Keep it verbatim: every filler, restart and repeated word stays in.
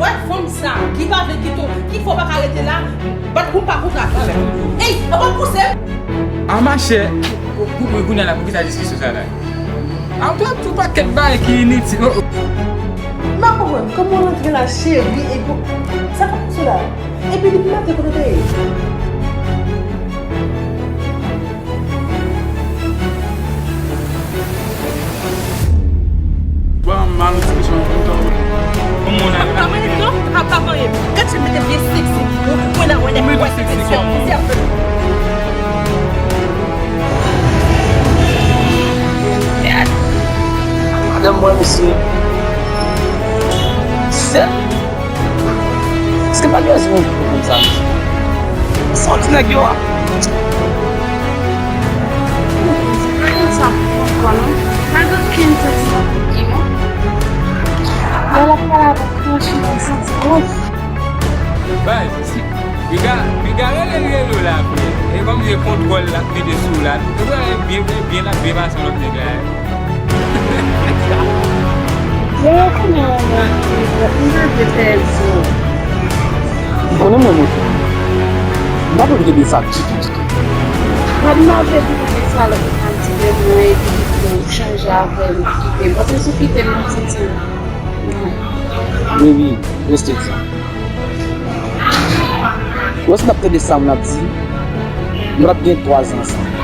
Wè fanm sa ki pa vle kite w, ki fè w pa ka rete la, bat pou m pa kontre avè w. Ey, anvan pouse m! A machè, pou, pou, pou kounye a la, pou ki sa diskisyon sa la? A w tou, tou pakèt bagay ki initil. Oh, oh. M pa konprann, kòman w rantre la, cheri, epi sa k ap pase la? Epi depi maten kote w te ye? Ban m mal diskisyon. Kòman w nan Ap pa manyen non, ap pa manyen. Gad jan mete vye seksi pou mwen nan wè nèg wè seksi kòman. Madanm mwen, mesye. Sèl. Èske pa gen rezon pou konn sa, mesye? Sa w di nèg yo a? Sa pa gen okenn sans nan bouki non. Lè l ap pale avèk franchite, m santi gwo. Baz, piga, piga rele l rele w la vre. E kòm se kontwòl l ap mete sou w la. Ou wè byen, byen, byen l ap byen pase lòt nèg la. Lè yo konnen yon moun ki vre, m pa vle pèdi w. M konnen mwen, mwen. M pa vle pede sa ditou, ditou. Gad move pou mwen sa lè ou pral di de mwen epi li di w chanje avè l, ou kite m. Paske si w kite m, m ap santi m. Non. Baby, reste sa. Ou wè si n ap tande sa moun ap di, nou p ap gen twa zan ansanm.